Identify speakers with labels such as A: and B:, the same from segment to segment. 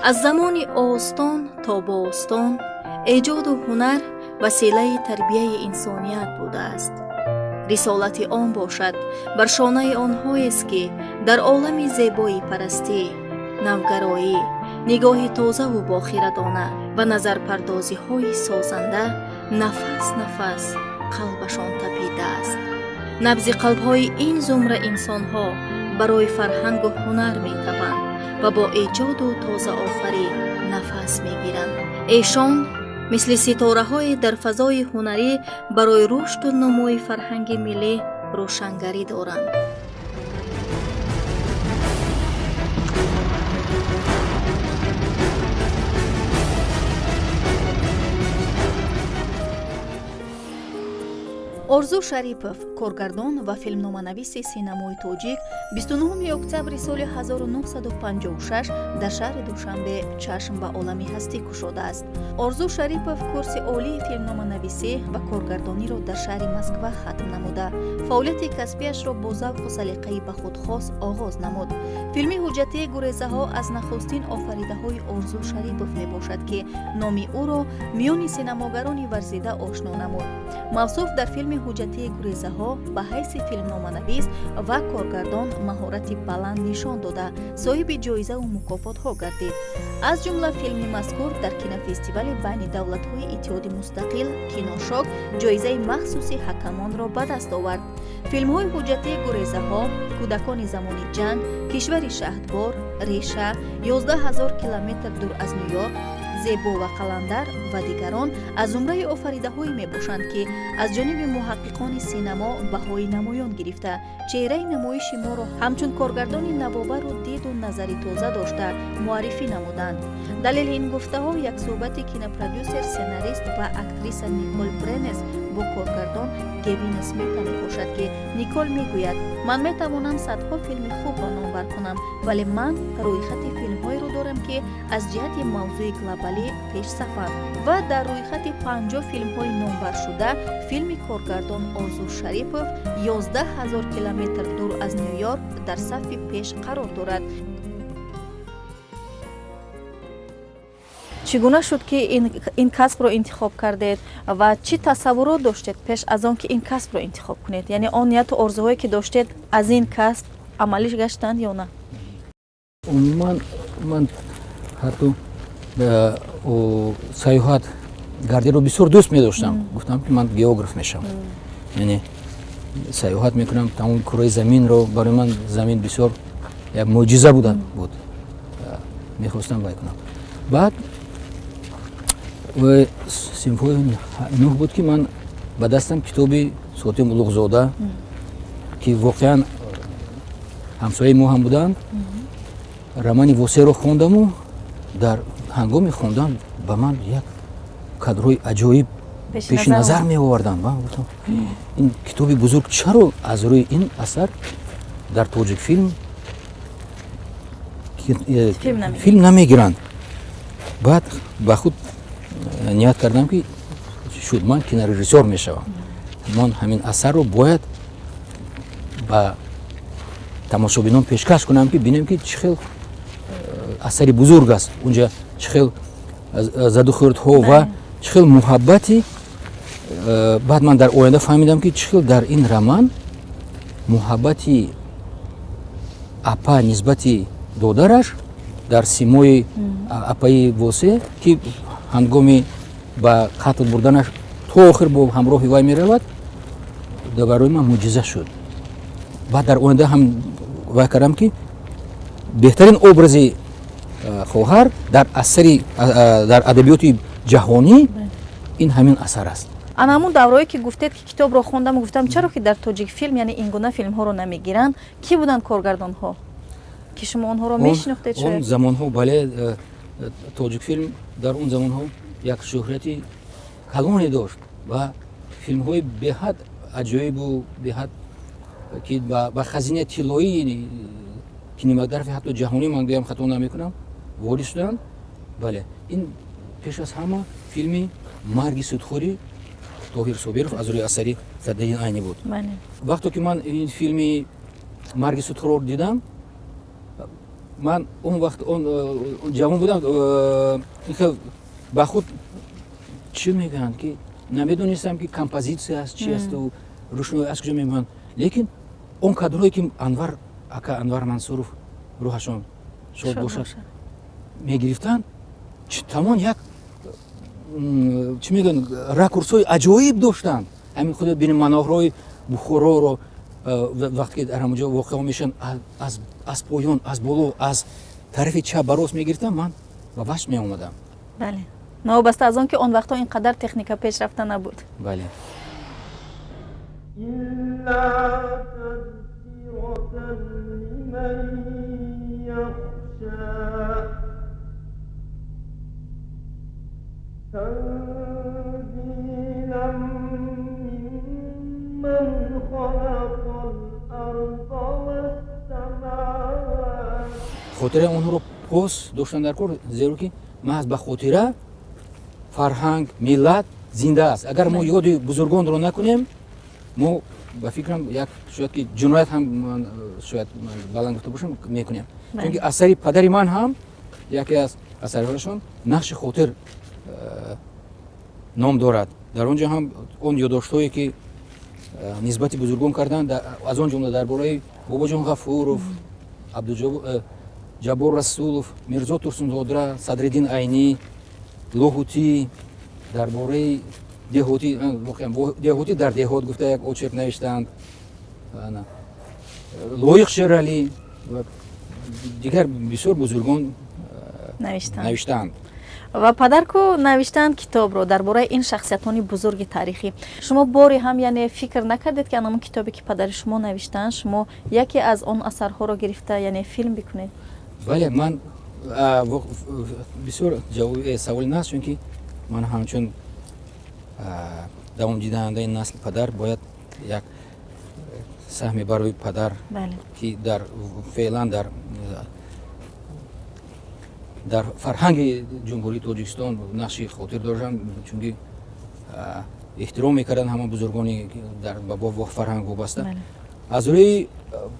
A: Аз замони остон то бостон эҷоду ҳунар василаи тарбияи инсоният будааст. Рисолати он бошад бар шонаи онҳоест, ки дар олами зебоипарастӣ, навгароӣ, нигоҳи тозаву бохирадона ва назарпардозиҳои созанда нафас нафас қалбашон тапидааст. Набзи қалбҳои ин зумра инсонҳо барои фарҳангу ҳунар метапанд ва бо эҷоду тозаофарӣ нафас мегиранд. Эшон мисли ситораҳое дар фазои ҳунарӣ барои рушду нумӯи фарҳанги миллӣ рӯшангарӣ доранд. Орзу Шарипов, коргардон ва филмноманависи синамои тоҷик, 29 октябри соли 1956 дар шаҳри Душанбе чашм ба олами ҳастӣ кушодааст. Орзу Шарипов курси олии филмноманависӣ ва коргардониро дар шаҳри Москва хатм намуда, фаъолияти касбиашро бо завқу салиқаи ба худ хос оғоз намуд. Филми ҳуҷҷатии «Гурезаҳо» аз нахустин офаридаҳои Орзу Шарипов мебошад, ки номи ӯро миёни синамогарони варзида ошно намуд. Мавсуф дар филми ҳуҷҷатии «Гурезаҳо» ба ҳайси филмноманавис ва коргардон маҳорати баланд нишон дода, соҳиби ҷоизаву мукофотҳо гардид. Аз ҷумла филми мазкур дар кинофестивали байни давлатҳои Иттиҳоди Мустақил «Киношок» ҷоизаи махсуси ҳакамонро ба даст овард. Филмҳои ҳуҷҷатии «Гурезаҳо», «Кӯдакони замони ҷанг», «Кишвари шаҳдбор», «Реша», «11 000 километр дур аз Ню-Йорк», «Зебо ва қаландар» ва дигарон аз зумраи офаридаҳое мебошанд, ки аз ҷониби муҳаққиқони синамо баҳои намоён гирифта, чеҳраи намоиши моро ҳамчун коргардони навовару диду назари тоза дошта муаррифӣ намуданд. Далели ин гуфтаҳо як суҳбати кинопродюсер, сценарист ва актриса Никол Бренес бо коргардон Гевин Смита мебошад, ки Никол мегӯяд: «Ман метавонам садҳо филми хубро номбар кунам, вале ман рӯйхати филмҳоеро дорам, ки аз ҷиҳати мавзӯи глобалӣ пешсафанд, ва дар рӯйхати 50 филмҳои номбаршуда филми коргардон Орзу Шарипов «11 000 километр дур аз Ню-Йорк» дар сафи пеш қарор дорад». Чӣ гуна шуд, ки ин касбро интихоб кардед ва чӣ тасаввурот доштед пеш аз он ки ин касбро интихоб кунед? Яъне он нияту орзуҳое, ки доштед, аз ин касб амалӣ гаштанд ё на?
B: Умуман, ман ҳатто саёҳат гардиро бисёр дӯст медоштам. Гуфтам, ки ман географ мешавам, яъне саёҳат мекунам тамоми кураи заминро. Барои ман замин бисёр як мӯъҷиза буд, мехостам вай кунам. Баъд синфҳои нӯҳ буд, ки ман ба дастам китоби Сотим Улуғзода, ки воқеан ҳамсояи мо ҳам буданд, романи «Восеро» хондаму дар ҳангоми хондан ба ман як кадрҳои аҷоиб пеши назар меоварданд. Ман гуфтам, ин китоби бузург, чаро аз рӯи ин асар дар Тоҷикфилм филм намегиранд? Баъд ба худ ният кардам, ки шуд, ман кинорежиссёр мешавам, ман ҳамин асарро бояд ба тамошобинон пешкаш кунам, ки бинем, ки чӣ хел асари бузург аст, унҷа чӣ хел задухӯрдҳо ва чӣ хел муҳаббати. Баъд ман дар оянда фаҳмидам, ки чӣ хел дар ин роман муҳаббати апа нисбати додараш дар симои апаи Восе, ки ҳангоми ба қатл бурданаш то охир бо ҳамроҳи вай меравад, барои ман мӯъҷиза шуд. Баъд дар оянда ҳам вай кардам, ки беҳтарин образи хоҳар дар асари, дар адабиёти ҷаҳонӣ ин ҳамин асар аст.
A: Ана ҳамун даврое, ки гуфтед, ки китобро хондам, гуфтам, чаро ки дар Тоҷикфилм, яъне ин гуна филмҳоро намегиранд, кӣ буданд коргардонҳо, ки шумо онҳоро мешинохтед?
B: Он замонҳо, бале, Тоҷикфилм дар он замонҳо як шӯҳрати калоне дошт ва филмҳои беҳад аҷоибу беҳад, ки ба хазинаи тиллоии кинематографи ҳатто ҷаҳонӣ, ман гӯям, хато намекунам, ворид шуданд. Бале, ин пеш аз ҳама филми «Марги судхӯри» Тоҳир Собиров аз рӯи асари Садриддин Айнӣ буд. Вақте ки ман ин филми «Марги судхӯрро» дидам. Ман он вақт он ҷавон будам, ба худ чӣ мегӯянд, ки намедонистам, ки композитсия аст, чи асту рӯшноӣ аз куҷо мемоянд. Лекин он кадрҳое, ки Анвар ака, Анвар Мансуров, рӯҳашон шод бошад, мегирифтанд, тамом як, чӣ мегӯянд, ракурсҳои аҷоиб доштанд. Ҳамин худ бини, маноҳрои Бухороро, вақте ки дар ҳамонҷо воқеаҳо мешаванд, аз поён, аз боло, аз тарафи чап ба рост мегирифтам, ман ба ваҷд меомадам.
A: Бале, новобаста аз он ки он вақтҳо ин қадар техника пешрафта набуд.
B: Бале.
C: إلا تذكرة لمن يخشى، تنزيلا ممن خلق الأرض والسماوات.
B: Хотираи онҳоро пос доштан дар кор, зеро ки маҳз ба хотира фарҳанг, миллат зинда аст. Агар мо ёди бузургонро накунем, мо, ба фикрам, як шояд ки ҷиноят ҳам, шояд баланд гуфта бошам, мекунем, чунки асари падари ман ҳам, яке аз асарҳояшон «Нақши хотир» ном дорад. Дар он ҷо ҳам он ёддоштҳое, ки нисбати бузургон карданд, аз он ҷумла дар бораи Бобоҷон Ғафуров, Ҷаббор Расулов, Мирзо Турсунзода, Садриддин Айнӣ, Лоҳутӣ, дар бораи деҳотӣ, воқеан «Деҳотӣ дар деҳот» гуфта як очерк навиштаанд, Лоиқ Шералӣ ва дигар бисёр бузургон навиштаанд.
A: Ва падар ку навиштаанд китобро дар бораи ин шахсиятони бузурги таърихӣ. Шумо боре ҳам, яъне, фикр накардед, ки анамон китобе, ки падари шумо навиштаанд, шумо яке аз он асарҳоро гирифта, яъне, филм бикунед?
B: Бале, ман бисёр ҷавоби саволи наст, чунки ман ҳамчун давомдидаҳандаи насли падар бояд як саҳме барои падар, ки дар феълан дар фарҳанги Ҷумҳурии Тоҷикистон нақши хотир доранд, чунки эҳтиром мекарданд ҳама бузургони дар ба фарҳанг вобаста. Аз рӯи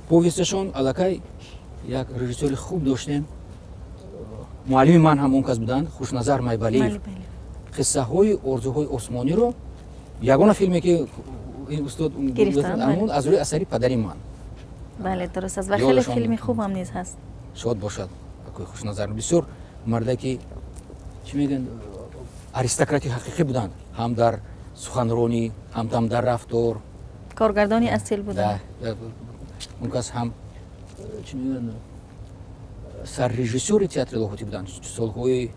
B: повесташон аллакай як режиссёри хуб доштем, муаллими ман ҳам он кас буданд, Хушназар Майбалиев. «Қиссаҳои орзуҳои осмониро», ягона филме, ки ин устод, аз рӯи асари падари ман.
A: Бале, дуруст аст, ва хеле филми хубам низ ҳаст.
B: Шод бошад акои Хушназар. Бисёр марде, ки, чӣ мегӯянд, аристократи ҳақиқӣ буданд, ҳам дар суханронӣ, ҳам дар рафтор.
A: Коргардони асил буданд.
B: Он кас ҳам, чӣ мегӯянд, саррежиссёри театри Лоҳутӣ буданд солҳои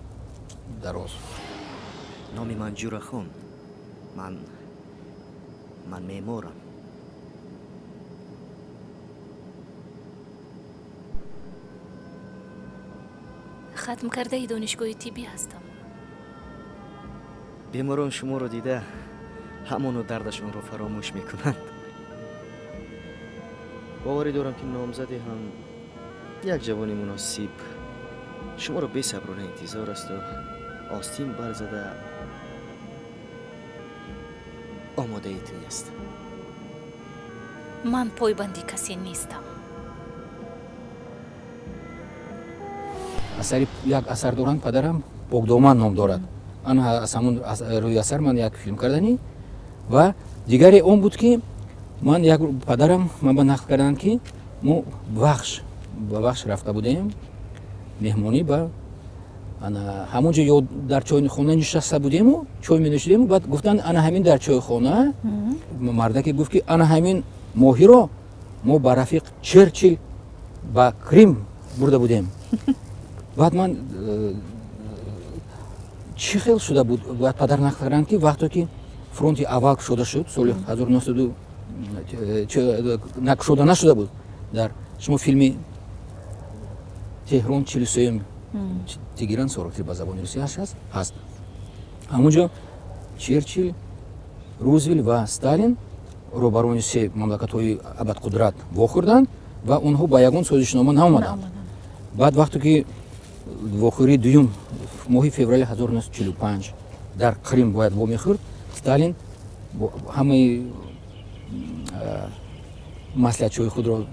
B: дароз.
D: Номи ман Ҷурахон. Ман меъморам.
E: Хатмкардаи донишгоҳи тиббӣ ҳастам.
D: Беморон шуморо дида, ҳамоно дардашонро фаромӯш мекунанд. Боварӣ дорам, ки номзаде ҳам як ҷавони муносиб шуморо бесаброна интизор асту остин барзада омодаи тӯй аст.
E: Ман пойбанди касе нестам.
B: Асари, як асар доранд падарам, «Покдоман» ном дорад. Ана аз ҳамун рӯи асар ман як филм карданӣ. Ва дигаре он буд, ки ман як падарам ман ба нақл карданд, ки мо Вахш, ба Вахш рафта будем меҳмонӣ. Ба ана ҳамон ҷо ё дар чойхона нишаста будему чой менӯшидему, баъд гуфтанд, ана ҳамин дар чойхона мардаке гуфт, ки ана ҳамин моҳиро мо ба рафиқ Черчил ба Крим бурда будем. Баъд ман чӣ хел шуда буд? Баъд падар нақл карданд, ки вақте ки фронти аввал кушода шуд соли 1900, накушода нашуда буд, дар шумо филми «Теҳрон 43-юм», «Тегеран 43» ба забони русӣ ҳаст, ҳамунҷо Черчил, Рузвел ва Сталин, роҳбарони се мамлакатҳои абадқудрат, вохӯрданд ва онҳо ба ягон созишнома наомаданд. Баъд вақте ки вохӯрии дуюм моҳи феврали 1945 дар Крим бояд вомехӯрд, Сталин ҳамаи маслиҳатчиҳои худро,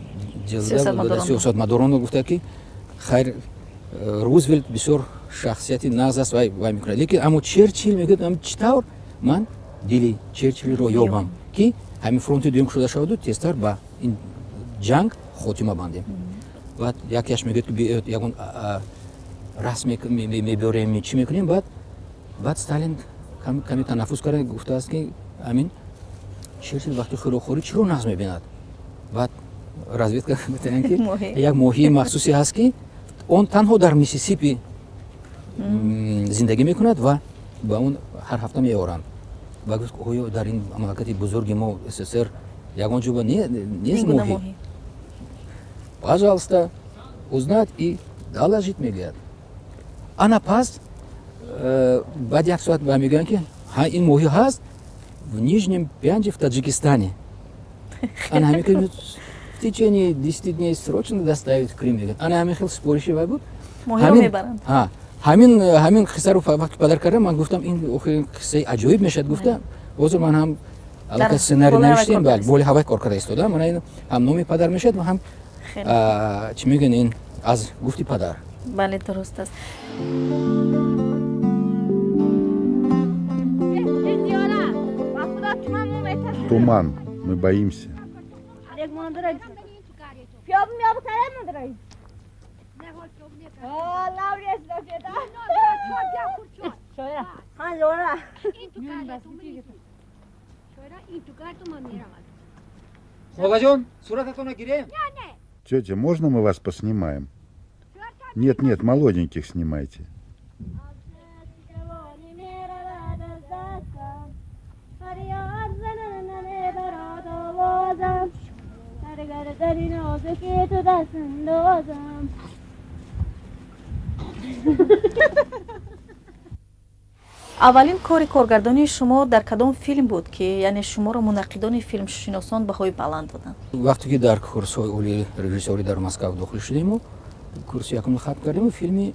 B: сиёсатмадоронро гуфта, ки Хайр, Рузвельт бисёр шахсияти нағз аст, вай мекунад, лекин аммо Черчил мегӯяд, чӣ тавр ман дили Черчилро ёбам, ки ҳамин фронти дуюм кушода шаваду тезтар ба ин ҷанг хотима бандем. Баъд якеаш мегӯяд, ки ягон расм мебиёрем, чӣ мекунем. Баъд Сталин каме танаффус карда гуфтааст, ки ҳамин Черчил вақти хӯрокхӯрӣ чиро нағз мебинад? Баъд разведка гуфтаанд, ки як моҳии махсусе ҳаст, ки он танҳо дар Миссисипи зиндагӣ мекунад ва ба он ҳар ҳафта меоранд. Ва гуфт, оё дар ин мамлакати бузурги мо СССР ягон ҷо нест моҳӣ? Пожалуйста, узнать и доложить, мегӯяд. Ана пас баъд як соат ба мегӯянд, ки ин моҳӣ ҳаст в Нижнем Пянже, в Таджикистане. Ана ҳамин в течение 10 дней срочно доставить в Крым, мегӯяд. Ана ҳамин хел супориши вай буд. Ҳамин қиссаро вақти падар кардам, ман гуфтам, ин охир қиссаи аҷоиб мешавад, гуфта, ҳозир ман ҳам аллакай сценарий навиштем, боли ҳавай кор карда истодам. Мана ин ҳам номи падар мешавад ва ҳам, чӣ мегӯянд, ин аз гуфти падар.
A: Бале, дуруст аст.
F: Туман, мы боимся.
B: Холаҷон, сурататонро гирем?
F: Тетя, можно мы вас поснимаем? Нет, нет, молоденьких снимайте.
A: Аввалин кори коргардонии шумо дар кадом филм буд, ки яъне шуморо мунаққидони филмшиносон баҳои баланд доданд?
B: Вақте ки дар курсҳои олии режиссёрӣ дар Москав дохил шудему, курси якумро хатм кардему, филми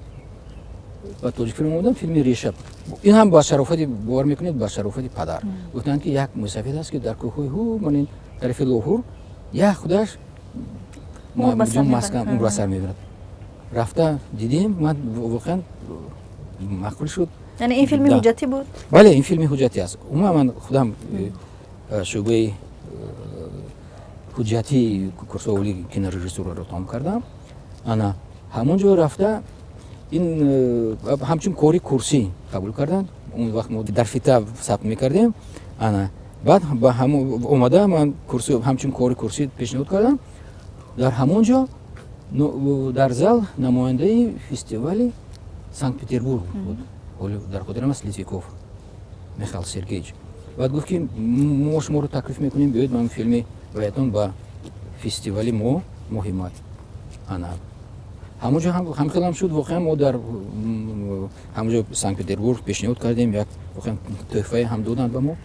B: ба Тоҷикфилм омадам, филми «Реша». Ин ҳам ба шарофати, бовар мекунед, ба шарофати падар. Гуфтанд, ки як мусафид аст, ки дар кӯҳҳои ҳу манин тарафи Лоҳур як худаш маскан умр ба сар мебарад. Рафта дидем, ман воқеан маъқул шуд.
A: Яъне ин филми ҳуҷҷатӣ буд?
B: Бале, ин филми ҳуҷҷатӣ аст. Умуман ман худам шӯъбаи ҳуҷҷатии курсҳои олии кинорежиссураро тамом кардам. Ана ҳамон ҷо рафта, ин ҳамчун кори курсӣ қабул карданд. Он вақт мо дар фита сабт мекардем. Ана баъд ба омада ман ҳамчун кори курсӣ пешниҳод кардам. Дар ҳамон ҷо дар зал намояндаи фестивали Санкт Петербург буд, ҳоло дар хотирам аст, Литвиков Михаил Сергеевич. Баъд гуфт, ки мо шуморо таклиф мекунем, биёед ман филми ваятон ба фестивали мо моҳи май. Ана ҳамонҷо ҳамхелам шуд. Воқеан мо дар ҳамонҷо Санкт Петербург пешниҳод кардем, як воқеан тӯҳфае ҳам доданд ба мо.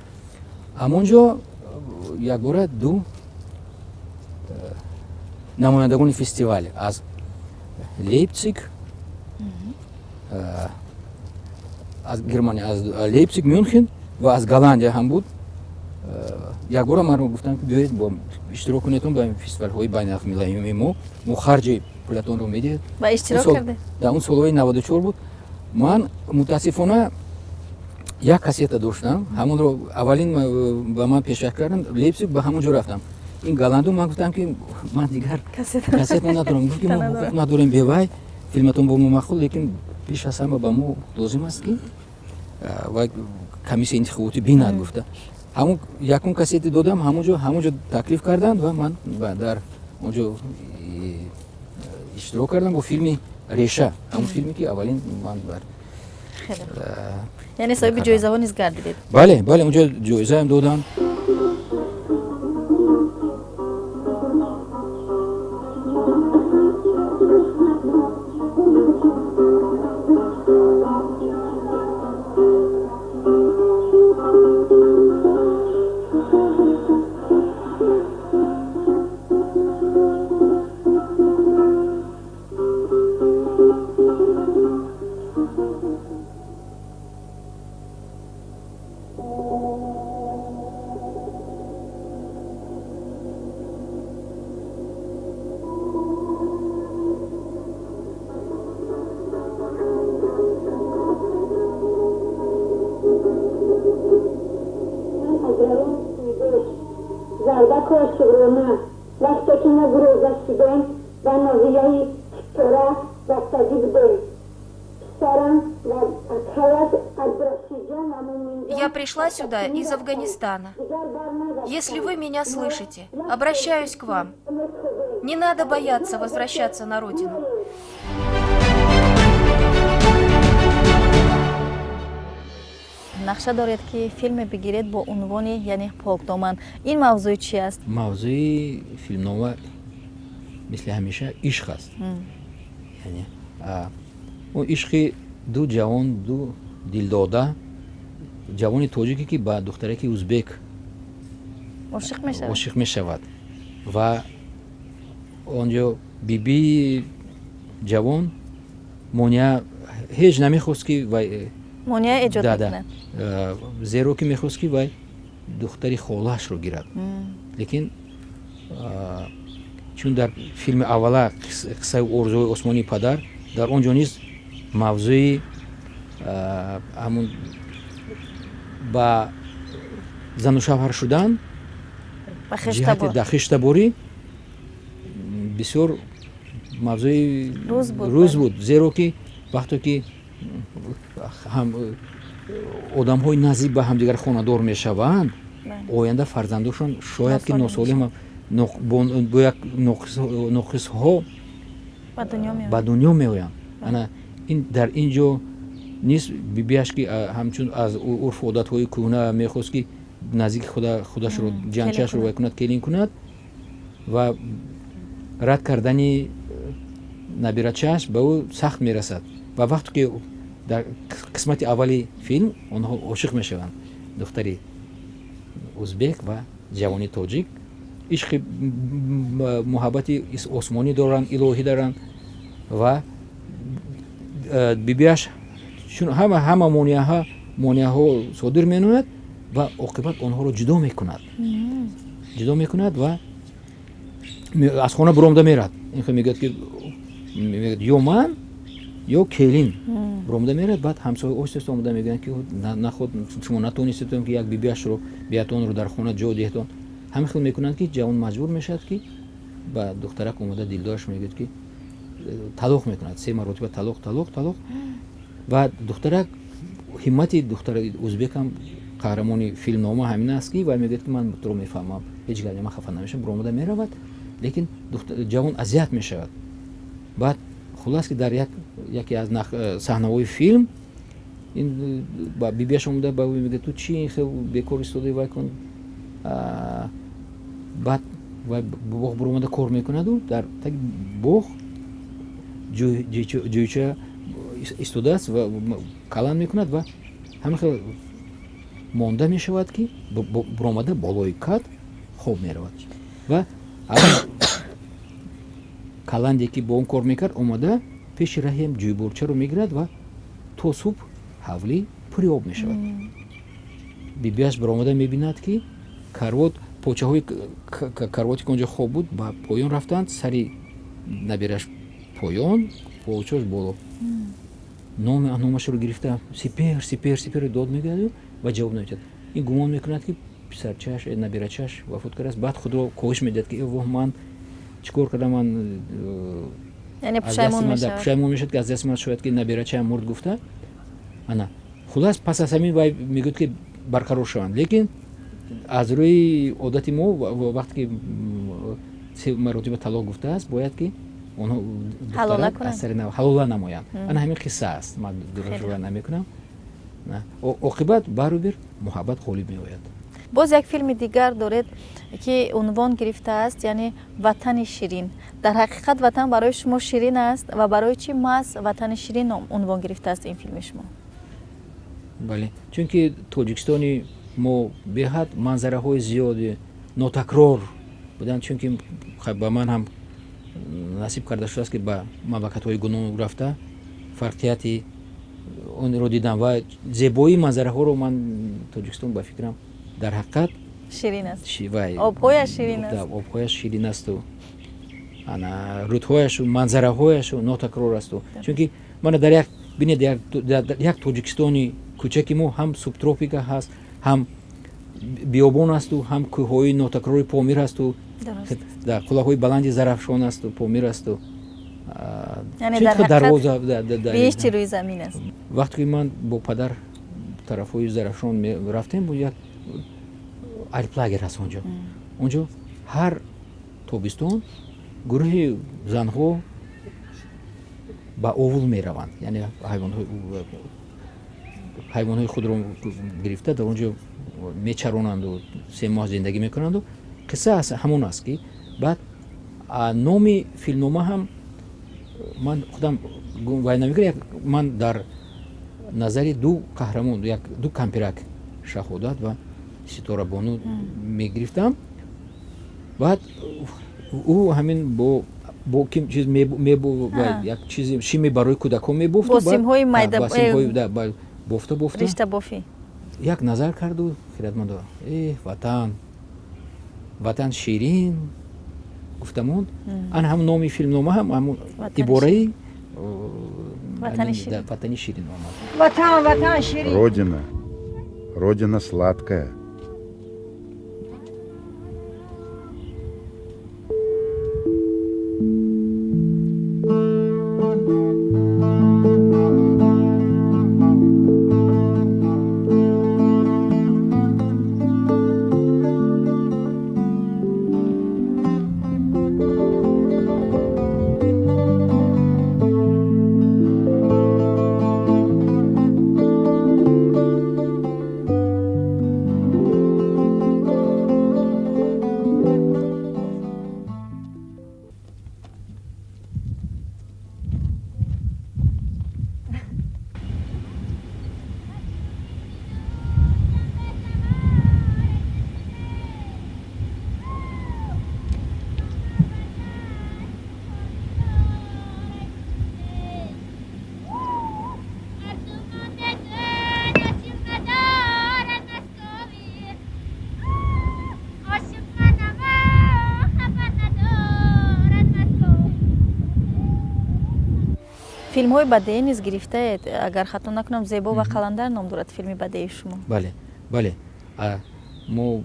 B: Ҳамонҷо якбора ду намояндагони фестивал аз Лейпциг, аз Германия, аз Лейпциг, Мюнхен ва аз Голландия ҳам буд, якбора маро гуфтанд, ки биёед иштирок кунедон ба фестивалҳои байналмилалии мо, мо харҷи пулатонро медиҳед.
A: Ва иштирок кардед?
B: Дар он солҳои 94 буд. Ман мутаассифона як кассета доштам, ҳамонро аввалин ба ман пешкаш карданд Лейпциг, ба ҳамон ҷо рафтам. Ин голланду ман гуфтам, ки ман дигар кассета надорам. Гуфт, ки мо ҳуқуқ надорем бевай, филматон бо мо маъқул, лекин пеш аз ҳама ба мо лозим аст, ки ва комиссияи интихоботӣ бинад, гуфта. Ҳамон якум кассети додам, ҳамонҷо таклиф карданд ва ман дар онҷо иштирок кардам бо филми «Реша», ҳамон филме, ки аввалин ман бар
A: Яъне соҳиби ҷоизаҳо низ гардидед?
B: Бале, онҷо ҷоизаам доданд.
G: Сокина гуреза шудем, ба ноҳияи Чтора рафтагӣ будем. Писарам ва акаяш Абдурашидҷон ва Муминҷон.
H: Я пришла сюда из Афганистана. Если вы меня слышите, обращаюсь к вам. Не надо бояться возвращаться на родину.
A: Нақша доред, ки филме бигиред бо унвони, яъне, Покдоман. Ин мавзӯи чи аст?
B: Мавзӯи филмнома, мисли ҳамеша, ишқ аст, яъне он ишқи ду ҷавон, ду дилдода, ҷавони тоҷике, ки ба духтараки узбек
A: ошиқ мешавад.
B: Ошиқ мешавад ва он ҷо бибии ҷавон монеа ҳеҷ намехост, ки вай
A: монеа эҷод
B: Да.
A: мекунад.
B: Зеро ки мехост, ки вай духтари холаашро гирад, лекин чун дар филми аввала, қиссаи орзуҳои осмонии падар, дар он ҷо низ мавзӯи ҳамун ба зану шавҳар шудан
A: ба
B: ҷиҳати
A: хештабор.
B: Да, хештаборӣ бисёр мавзӯи
A: рӯз буд,
B: рӯз
A: бале.
B: буд, зеро ки вақте ки ҳам одамҳои наздик ба ҳамдигар хонадор мешаванд, оянда фарзандошон шояд ки
A: носолим
B: носолим бо як ноқисҳо
A: ба дунё меояд.
B: Ба дунё меоянд. Ана ин дар ин ҷо низ бибиаш, ки ҳамчун аз урфу одатҳои кӯҳна мехост, ки наздики худашро ҷанчаашро
A: келин.
B: Вай кунад, келин кунад, ва рад кардани набирачааш ба ӯ сахт мерасад. Ва вақте ки дар қисмати аввали филм онҳо ошиқ мешаванд, духтари узбек ва ҷавони тоҷик, ишқи муҳаббати осмонӣ доранд, илоҳӣ доранд ва бибиаш чун ҳама монеаҳо содир менамояд ва оқибат онҳоро ҷудо мекунад ва аз хона буромда мерад. Ин хел мегӯяд, ки мегӯяд: ё ман, ё келин. Буромда мерад. Баъд ҳамсоя оҳиста оҳиста омода мегӯянд, ки наход шумо натонистетон, ки як бибиашро биятонро дар хона ҷо диҳетон. Ҳамин хел мекунанд, ки ҷавон маҷбур мешавад, ки ба духтарак омода дилдораш мегӯяд, ки талоқ мекунад, се маротиба талоқ, талоқ, талоқ. Ва духтарак, ҳиммати духтари узбекам, қаҳрамони филмнома, ҳамин аст, ки вай мегӯяд, ки ман туро мефаҳмам, ҳеҷ гап, ман хафа намешавам, буромада меравад. Лекин ҷавон азият мешавад. Баъд хуллас, ки дар яке аз саҳнаҳои филм ин ба бибиаш омода ба ӯ мегӯяд: ту чӣ ин хел бекор истодаи, вай кун. Баъд вай боғ буромада кор мекунаду дар таги боғ ҷӯйча истодааст ва калан мекунад ва ҳамин хел монда мешавад, ки буромада болои кат хоб меравад. Ва каланде, ки бо он кор мекард, омада пеши раҳиам ҷӯйборчаро мегирад ва то субҳ ҳавлӣ пури об мешавад. Бибиаш баромада мебинад, ки карвот, почаҳои карвоте, ки онҷо хоб буд, ба поён рафтанд, сари набираш поён, почош боло. Номашро гирифта «Сипер, Сипер, Сипер» дод мегӯяду ва ҷавоб намедиҳад. Ин гумон мекунад, ки писарчааш, набирачааш вафот кардааст. Баъд худро коҳиш медиҳад, ки воҳ, ман чӣ кор кардам, ман
A: яъне
B: аз
A: пушаймон
B: дасти ман
A: мешавад.
B: Пушаймон мешавад, ки аз дасти ман шояд ки набирачаам мурд гуфта. Ана хуллас, пас аз ҳамин вай мегӯяд, ки барқарор шаванд, лекин аз рӯи одати мо вақте ки се маротиба талоқ гуфтааст, бояд ки онҳо
A: ҳалола
B: духтарак
A: кунанд.
B: Аз сари нав ҳалола намоянд. Ана ҳамин қисса аст, ман
A: Хеле.
B: дурашро намекунам. Оқибат барубир муҳаббат ғолиб меояд.
A: Боз як филми дигар доред, ки унвон гирифтааст, яъне, Ватани ширин. Дар ҳақиқат ватан барои шумо ширин аст ва барои чӣ маҳз Ватани ширин ном унвон гирифтааст ин филми шумо?
B: Бале, чунки Тоҷикистони мо беҳад манзараҳои зиёди нотакрор буданд, чунки ба ман ҳам насиб карда шудааст, ки ба мамлакатҳои гуногун рафта, фарқияти онро дидам ва зебоии манзараҳоро. Ман Тоҷикистон, ба фикрам, дар ҳақиқат
A: ширин аст.
B: Вай
A: Обҳояш ширин аст.
B: Обҳояш ширин асту ана рӯдҳояшу манзараҳояшу нотакрор асту чунки мана дар як бинед, дар як Тоҷикистони кӯчаки мо ҳам субтропика ҳаст, ҳам биёбон асту, ҳам кӯҳҳои нотакрори Помир ҳасту.
A: Дуруст.
B: Дар қуллаҳои баланди Зарафшон асту Помир асту.
A: Дарвоза беҳишти рӯи замин аст.
B: Вақте ки ман бо падар тарафҳои Зарафшон рафтем, як альплагер аст онҷо. Онҷо ҳар тобистон гурӯҳи занҳо ба овул мераванд, яъне ҳайвонҳои худро гирифта дар он ҷо мечаронанду 3 моҳ зиндагӣ мекунанду. Қисса ҳамон аст, ки баъд номи филмнома ҳам ман худам вай намекунам. Ман дар назари ду қаҳрамон, як ду кампирак, Шаҳодат ва Ситорабону мегирифтам. Баъд ӯ ҳамин бо ким чиз, як чизи шими барои кӯдакон мебофт.
A: Бо симҳои майда.
B: Бофта бофта.
A: Риштабофӣ.
B: Як назар карду хиратмандо: «Э, ватан, ватан ширин», гуфта монд. Ана ҳам номи филмнома ҳам ҳамун ибораи «Ватани ширин» омад.
G: Ватан, ватан ширин.
F: Родина, родина сладкая.
A: Филмҳои бадеӣ низ гирифтаед. Агар хато накунам, «Зебо ва қаландар» ном дорад филми бадеии шумо.
B: Бале, мо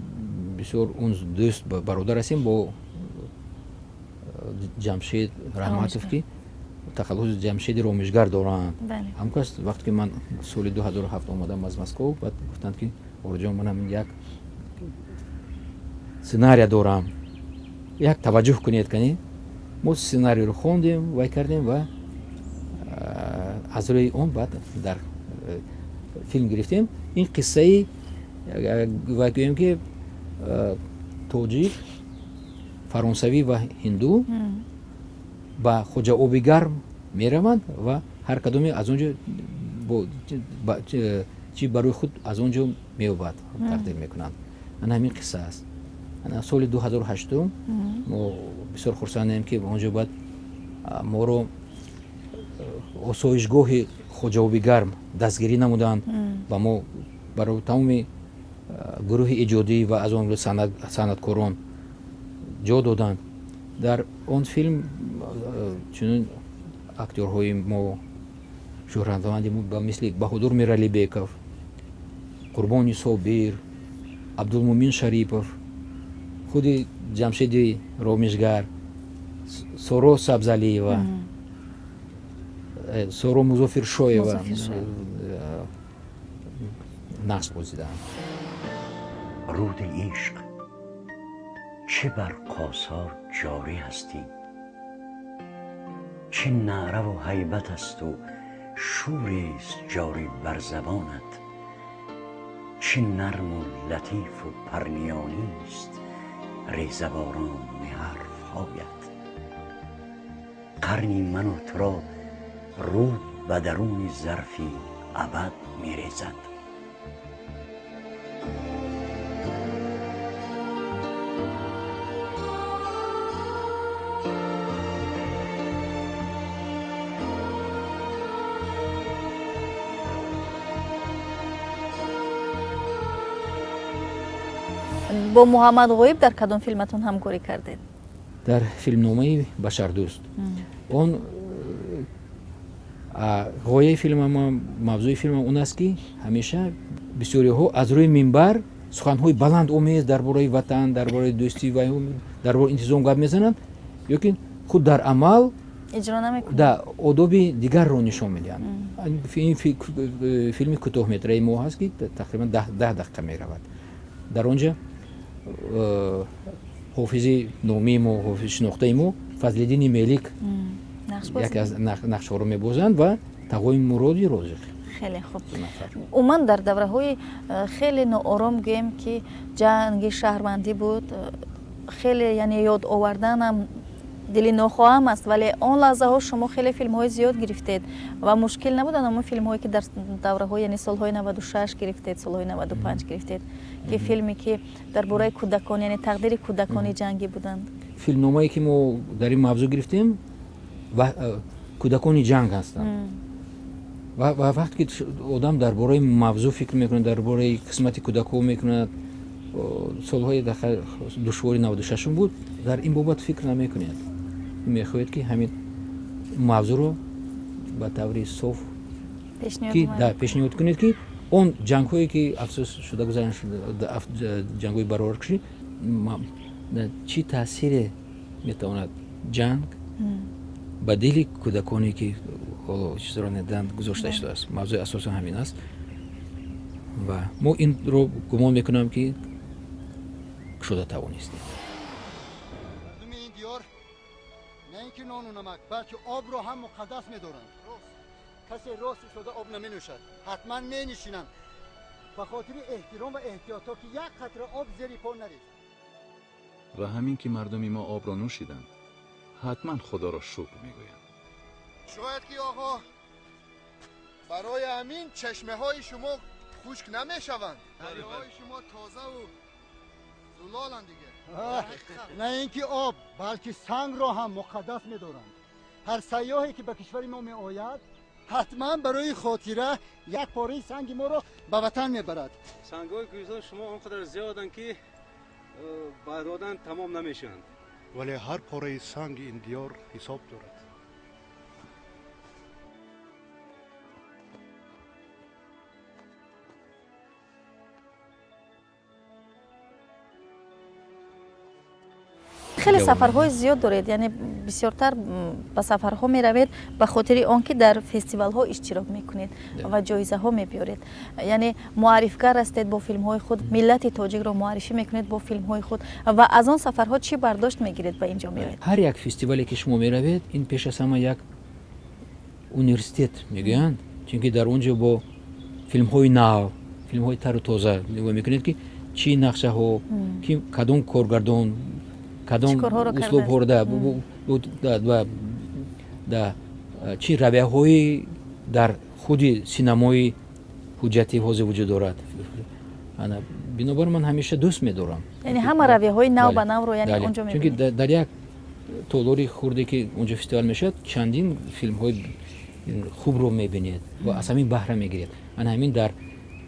B: бисёр он дӯст, бародар ҳастем бо Ҷамшед Раҳматов, ки тахаллуси Ҷамшеди Ромишгар доранд. Ҳамкас вақте ки ман соли 2007 омадам аз Москов, баъд гуфтанд, ки «Орҷон, манам як сценария дорам, як таваҷҷӯҳ кунед». Кани мо сценариро хондем, вай кардем ва аз рӯи он баъд дар филм гирифтем. Ин қиссаи вай гӯем, ки тоҷик, фаронсавӣ ва ҳинду ба Хоҷа Оби Гарм мераванд ва ҳар кадоме аз он ҷо чӣ барои худ аз он ҷо меёбад, тақдир мекунанд. Ана ҳамин қисса аст. Соли 2008-ум мо бисёр хурсандем, ки он ҷо баъд моро осоишгоҳи Хоҷаоби Гарм дастгирӣ намуданд ва мо барои тамоми гурӯҳи эҷодӣ ва аз он санъаткорон ҷо доданд. Дар он филм чунин актёрҳои мо, шӯҳратманди мо, ба мисли Баҳодур Миралибеков, Қурбони Собир, Абдулмумин Шарипов, худи Ҷамшеди Ромишгар, Соро Сабзалиева, Соро Музофиршоева нақш бозидаанд.
I: Руди ишқ, чӣ барқосо ҷорӣ ҳастӣ, чӣ наъраву ҳайбат асту шӯрест ҷорӣ бар забонат, чӣ нарму латифу парниёнист резаборони ҳарфҳоят. Қарни ману туро руд ба даруни зарфи абад мерезад.
A: Бо Муҳаммад Ғоиб дар кадом филматон ҳамкорӣ кардед?
B: Дар филмномаи «Башардӯст». Он ғояи филмама, мавзӯи филмам он аст, ки ҳамеша бисёриҳо аз рӯи минбар Суханҳои баланд омез дар бораи ватан, дар бораи дӯстӣ ва дар бораи интизом гап мезананд, ёки худ дар амал
A: иҷро намекунанд,
B: да, одоби дигарро нишон медиҳанд. Ин филми кӯтоҳметраи мо ҳаст, ки тақрибан 10 дақиқа меравад. Дар он ҷа ҳофизи номии мо, ҳофизи шинохтаи мо Фазлиддини Мелик яке аз нақшҳоро мебозанд ва Тағои Муроди Розиқ.
A: Хеле хуб. Умуман, дар давраҳои хеле ноором, гӯем ки ҷанги шаҳрвандӣ буд, хеле, яъне ёд оварданам дили нохоҳам аст, вале он лаҳзаҳо шумо хеле филмҳои зиёд гирифтед ва мушкил набуданд ҳамон филмҳое, ки дар давраҳои, яъне солҳои 96 гирифтед, солҳои 95 гирифтед, ки филме ки дар бораи кӯдакон, яъне тақдири кӯдакони ҷангӣ буданд?
B: Филмномае, ки мо дар ин мавзӯъ гирифтем, кӯдакони ҷанг ҳастанд. Ва вақте ки одам дар бораи мавзӯъ фикр мекунад, дар бораи қисмати кӯдакҳо мекунад, солҳои душвори 96-ум буд, дар ин бобат фикр намекунед, мехоҳед, ки ҳамин мавзӯъро ба таври соф пешниҳод кунед, ки он ҷангҳое, ки афсӯс шуда гузаран, ҷангҳои баробаркушӣ, чӣ таъсире метавонад ҷанг ба дили кӯдаконе, ки ҳоло чизро надиданд, гузошта шудааст. Мавзӯи асосан ҳамин аст ва мо инро гумон мекунам, ки кушода тавонистем.
J: Мардуми ин диёр на ин ки нону намак, балки обро ҳам муқаддас медоранд. Касе рост истода об наменӯшад, ҳатман менишинанд ба хотири эҳтиром ва эҳтиёт, то ки як қатра об зери по нарезад.
K: Ва ҳамин ки мардуми мо обро нӯшиданд, ҳатман Худоро шукр мегӯянд.
J: Шояд ки, оғо, барои ҳамин чашмаҳои шумо хушк намешаванд, дарёҳои шумо тозаву зулоланд. Дигар на ин ки об, балки сангро ҳам муқаддас медоранд. Ҳар сайёҳе, ки ба кишвари мо меояд, ҳатман барои хотира як пораи санги моро ба ватан мебарад.
L: Сангҳои кӯҳистони шумо он қадар зиёданд, ки ба додан тамом намешаванд.
M: Вале ҳар пораи санги ин диёр ҳисоб дорад.
A: Хеле сафарҳои зиёд доред, яъне бисёртар ба сафарҳо меравед ба хотири он ки дар фестивалҳо иштирок мекунед ва ҷоизаҳо мебиёред, яъне муаррифгар ҳастед бо филмҳои худ, миллати тоҷикро муаррифӣ мекунед бо филмҳои худ. Ва аз он сафарҳо чӣ бардошт мегиред, ба инҷо меоед?
B: Ҳар як фестивале, ки шумо меравед, ин пеш аз ҳама як университет мегӯянд, чунки дар он ҷо бо филмҳои нав, филмҳои тару тоза нигоҳ мекунед, ки чӣ нақшаҳо, ки кадом коргардон кадом услубҳоро да чӣ равияҳои дар худи синамои ҳуҷҷатӣ ҳозир вуҷуд дорад. Бинобар ман ҳамеша дӯст медорам.
A: Яъне ҳама равияҳои нав ба навро, яъне онҷо
B: чунки дар як толори хурде, ки онҷо фестивал мешавад, чандин филмҳои хубро мебинед ва аз ҳамин баҳра мегиред. Ана ҳамин дар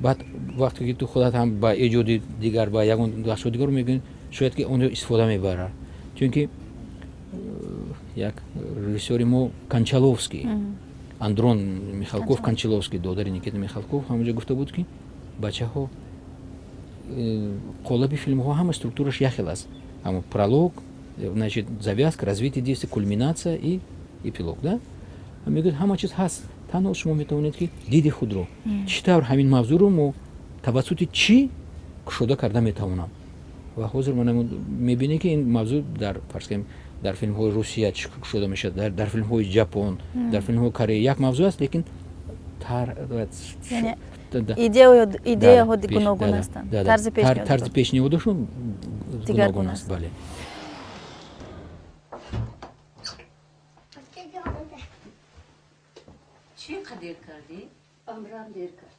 B: баъд, вақте ки ту худат ҳам ба эҷоди дигар, ба ягон нақшҳои дигарро мегӯӣ, шояд ки онро истифода мебарад. Чунки як режиссёри мо, Кончаловский, Андрон Михалков Кончаловский, додари Никита Михалков, ҳамонҷо гуфта буд, ки бачаҳо, қолаби филмҳо ҳама структураш як хел аст: ҳамо пролог, значит, завязка, развитие действия, кульминация и эпилог, да. Мегӯяд, ҳама чиз ҳаст, танҳо шумо метавонед, ки диди худро чӣ тавр ҳамин мавзӯъро мо тавассути чӣ кушода карда метавонам. Ва ҳозир ман мебинем, ки ин мавзӯъ дар, фарз кунем, дар филмҳои Русия чӣ кушода мешавад, дар филмҳои Ҷапон, дар филмҳои Корея як мавзӯъ аст, лекин
A: идеяҳо гуногун ҳастанд,
B: тарзи пешниҳодашон гуногун аст, бале.
N: Чӣ қадер кардӣ?
G: Амрам дер кард.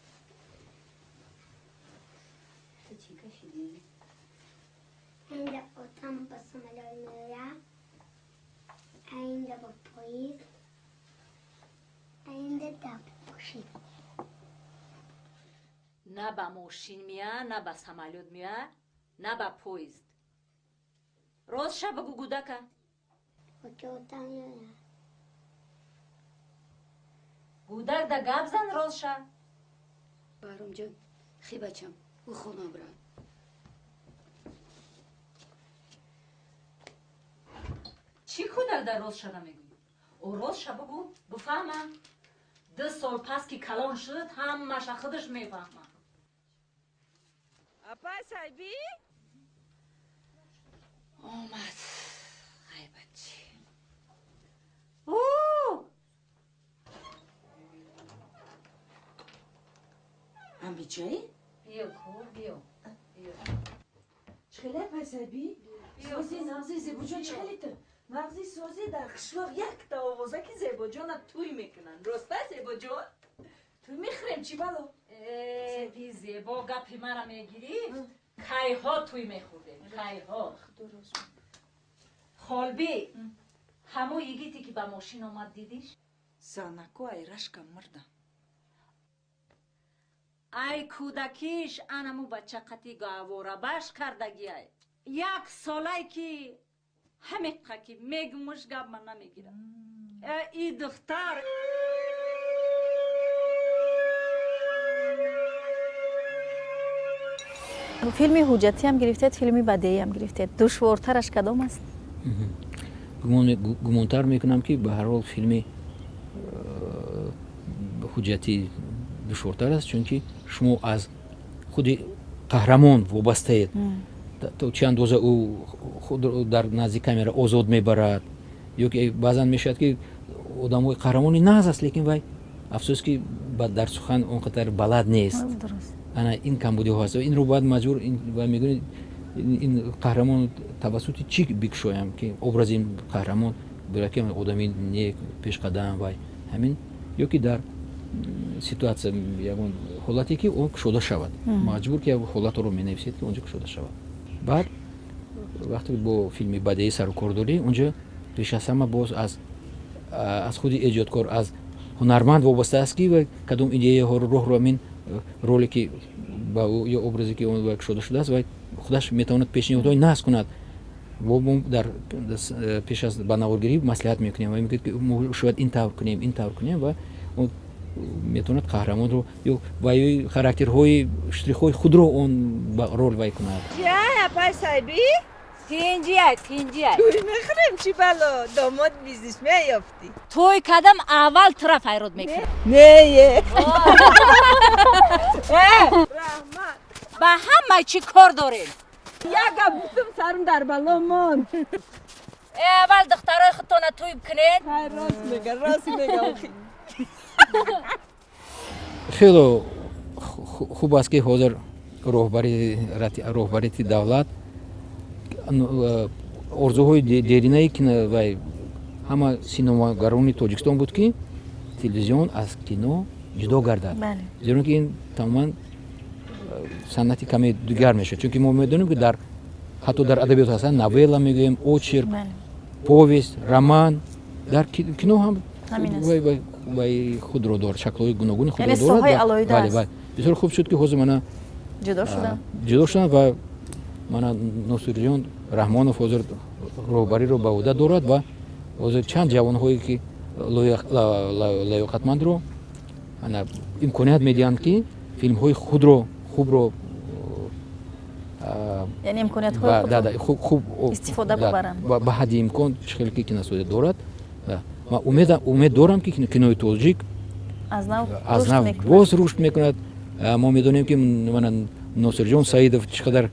N: Ту чӣ кашидӣ?
G: Инда отам ба самолёт меояд, а инда ба поезд, а инда дар мошин.
N: На ба мошин мея, на ба самолёт мея, на ба поезд. Ростша бигӯ, гудака.
G: Оки отам меояд.
N: Гудак да гап зан, ростша.
O: Баҳромҷон, хи бачам, ӯ хона бирав.
N: Чӣ кӯдак дар ростша намегӯӣ? О, ростша бугӯ, буфаҳма. 2 сол пас ки калон шуд, ҳамаша худаш мефаҳма.
O: Апай Сайбӣ.
N: Омад, ғайбатчи. Ӯ
O: Амиҷаи?
N: Биё, ку, биё, биё.
O: Чӣ хеле, апай Сайбӣ? Сози, нағзи, Зебоҷон, чӣ хеле ту? Нағзи, сози, дар қишлоқ якта овоза, ки Зебоҷона тӯй мекунанд. Роста, Зебоҷон? Тӯй мехӯрем, чӣ бало?
N: Э, би Зебо гапи мара мегирифт, кайҳо тӯй мехӯрдем, кайҳо. Холбӣ, ҳамо йигите, ки ба мошин омад, дидиш?
O: Занако ай рашка мурдан.
N: Ай кӯдакиш анаму бача қати гаҳворабаш кардагиай. Як солай ки ҳамеқа ки мегумуш, гап ман намегирам. Э, и духтар.
A: Филми ҳуҷҷатиам гирифтед, филми бадеиам гирифтед, душвортараш кадом аст?
B: Гумонтар мекунам, ки ба ҳар ҳол филми ҳуҷҷатӣ душвортар аст, чунки шумо аз худи қаҳрамон вобастаед, то чӣ андоза ӯ худро дар назди камера озод мебарад. Ё ки баъзан мешавад, ки одамои қаҳрамони нағз аст, лекин вай, афсӯс, ки дар сухан он қадар балад нест. Ана ин камбудиҳо ҳаст. Инро бояд маҷбур ва мегӯнед, ин қаҳрамон тавассути чӣ бикушоям, ки образи ин қаҳрамон бояд ки одами нек, пешқадам, вай ҳамин, ё ки дар ситуация, ягон ҳолате, ки он кушода шавад. Маҷбур ки як ҳолатро менависед, ки онҷо кушода шавад. Баъд вақте бо филми бадеӣ сару кор дорӣ, онҷо пеш аз ҳама боз аз худи эҷодкор, аз ҳунарманд вобаста аст, ки кадом идеяҳоро, роҳро, амин роле ки ба ӯ ё образе ки он кушода шудааст, вай худаш метавонад пешниҳодҳои нағз кунад. Мо дар пеш аз ба наворгирӣ маслиҳат мекунем ва мегӯяд, ки мо шояд ин тавр кунем, ин тавр кунем, ва метавонад қаҳрамонро ё ваёи характерҳои, штрихҳои худро он ба рол вай кунад.
O: Ҷай, апай Сайбӣ?
N: Тинҷиай, тинҷиай.
O: Тӯй мехӯрем, чӣ бало? Домод бизнесмен ёфтӣ.
N: Тӯй кадам, аввал тура файрод мекунам.
O: Не. Раҳмат.
N: Ба ҳама чӣ кор дорем?
O: Як гап гуфтум, сарм дар бало монд.
N: Э, аввал духтарои худтона тӯй кунед.
O: Рост мега, рост мега.
B: Хело хуб аст, ки ҳозир роҳбарияти давлат орзуҳои деринаи вай ҳама синомагарони Тоҷикистон буд, ки телевизион аз кино ҷудо гардад, зеро ки ин тамоман санъати каме дигар мешавад. Чунки мо медонем, ки дар ҳатто дар адабиёт ҳастанд, новелла мегӯем, очерк, повесть, роман, дар кино ҳам вай худро дорад, шаклҳои гуногуни худро дорад. Бисёр хуб шуд, ки ҳозир мана ҷудо шуданд ва мана Носирҷон Раҳмонов ҳозир роҳбариро ба ӯҳда дорад ва ҳозир чанд ҷавонҳое, ки лаёқатмандро имконият медиҳанд, ки филмҳои худро хубро
A: Яъне имкониятҳои
B: хуб
A: истифода бубаранд.
B: Ба ҳадди имкон, чӣ хеле ки киностудия дорад. Ман умед дорам, ки кинои тоҷик
A: аз
B: нав боз рушд мекунад. Мо медонем, ки мана Носирҷон Саидов чӣ қадар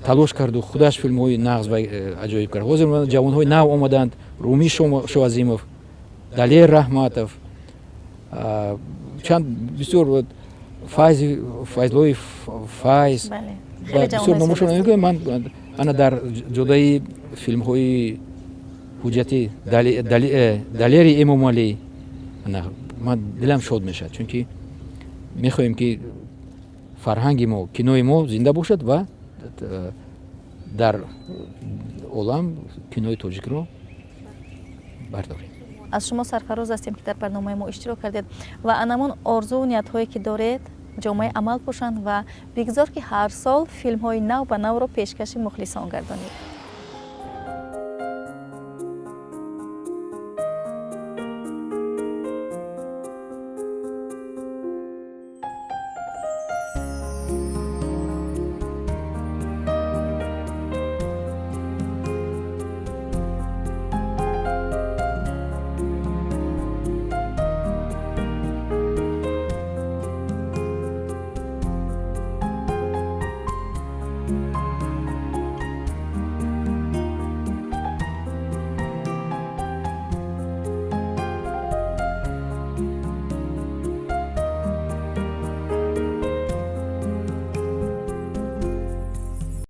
B: талош карду худаш филмҳои нағз ва аҷоиб кард. Ҳозир ҷавонҳои нав омаданд: Румӣ Шоазимов, Далер Раҳматов, чанд бисёр Файзи, Файзлои Файз, бисёр номошон намегӯям. Ман ана дар ҷодаи филмҳои ҳуҷҷати Далери Эмомалӣ ман дилам шод мешавад, чунки мехоҳем, ки фарҳанги мо, кинои мо зинда бошад ва дар олам кинои тоҷикро бардорем.
A: Аз шумо сарфароз ҳастем, ки дар барномаи мо иштирок кардед ва анамон орзуву ниятҳое, ки доред, ҷомаи амал пӯшанд ва бигзор, ки ҳар сол филмҳои нав ба навро пешкаши мухлисон гардонед.